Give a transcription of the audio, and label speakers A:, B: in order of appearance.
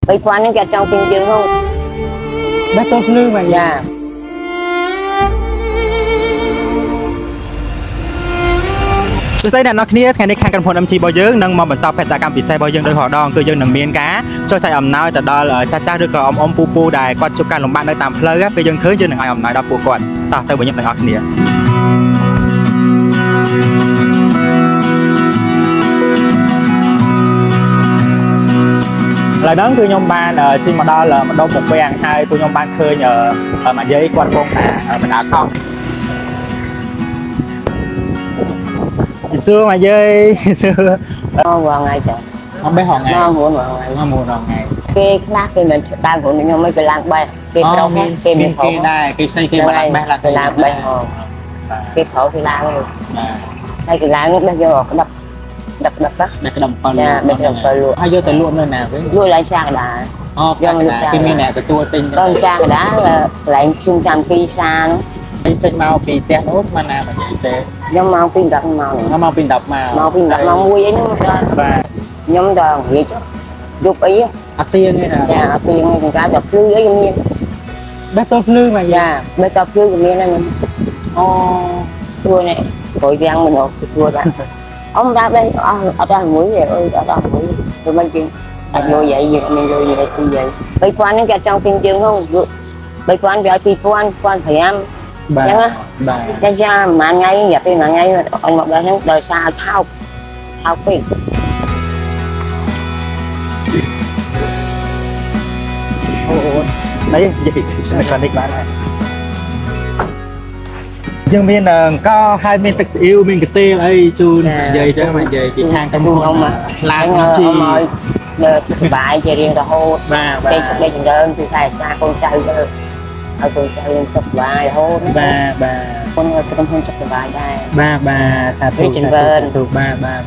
A: 3000ហ្នឹងគេអត់ចង់ទិញយើងហង
B: បេះតូភ្លឺមក
A: ចា
B: សួស្តីអ្នកនរគ្នាថ្ងៃនេះខាងក្រុមហ៊ុន MG របស់យើងនឹងមកបន្តបេសកកម្មពិសេសរបស់យើងដោយហដងគឺយើងនឹងមានការចុះចែកអំណោយទៅដល់ចាស់ចាស់ឬក៏អ៊ំអ៊ំពូពូដែលគាត់ជួបការលំបាកនៅតាមផ្លូវពេលយើងឃើញយើងនឹងឲ្យអំណោយដល់ពួកគាត់តោះទៅវិញទាំងអស់គ្នាឥឡូវហ្នឹងគឺខ្ញុំបានជិះមកដល់ម្ដុំមុខវាំងហើយពួកខ្ញុំបានឃើញមួយយាយគាត់កំពុងតែបណ្ដាខំសួរមកយាយសួរ
A: មកវងថ្ងៃចា
B: អំបេះហងៃ
A: មកមួយថ្ងៃ
B: មកមួយថ្ងៃ
A: គេខ្លះគេមិនដើមខ្លួនខ្ញុំមិនគេឡើងបេះគេប្រុសគេ
B: មាន
A: មានប្រុស
B: គេដែរគេផ្សេងគេមកឡើងបេះឡើង
A: គេឡើងបេះហងគេប្រុសគេឡើងហើយគេឡើងនោះបេះយកក្តាប់ដឹកដឹកណា
B: បេះក្តាំ7
A: ចាបេះក្តាំ7លក់
B: ហើយយកទៅលក់នៅណាវិញ
A: លក់ឡើងឆាកដា
B: អូផ្សារកណ្ដាលគេមានអ្នកទទួលទិញ
A: ដល់ឆាកដាកន្លែងខ្ញុំចាំពីផ្សារនោះ
B: ចេញមកពីផ្ទះនោះស្មានណាមកនិយាយទេ
A: ខ្ញុំមកពី10ម៉ោង
B: មកពី10ម៉ោង
A: មកពី10ម៉ោងមួយអីហ្នឹងដល់
B: បាទ
A: ខ្ញុំដល់ងាយយប់អី
B: អត់ទៀងទេណា
A: ចាអត់ទៀងទេចង្ការដល់ភ្លឺអីខ្ញុំមាន
B: បេះតភ្លឺមក
A: ចាបេះដល់ភ្លឺក៏មានដែរខ្ញុំ
B: អូ
A: ទួនេះក្រោយយ៉ាងមិនអត់ទួដែរអ៊ំដាក់បេះអស់អត់ដល់មួយទេអើយអត់ដល់មួយទៅមិនជាងអត់លុយអីយើងមានលុយអីទីអី3000ហ្នឹងគេអត់ចង់ទិញយើងហង3000គេឲ្យ2000 1500
B: បាទ
A: ចឹងណា
B: បាទ
A: ចាចាប្រហែលថ្ងៃរយៈពេលមួយថ្ងៃអ៊ំមកដល់ហ្នឹងដោយសារថោកថោកពេក
B: អូអូនេះនិយាយនេះនេះបានហើយយើងមានអង្គហើយមានទឹកស៊ីអ៊ីវមានកាទៀលអីជូននិយាយចឹងមកនិយាយពីខាងក្រុមហ៊ុនឡានជី
A: អ៊ំឲ្យនៅសុបាយជារៀងរហូត
B: បាទបាទ
A: គេជិះចម្រើនពីខ្សែសាកូនចៅទៅឲ្យកូនចៅយើងសុខសប្បាយរហូត
B: បាទបាទ
A: កូនឲ្យក្រុមហ៊ុនសុខសប្បាយដែរ
B: បាទបាទសាធុ
A: រីកចម្រើន
B: សាធុបាទបាទ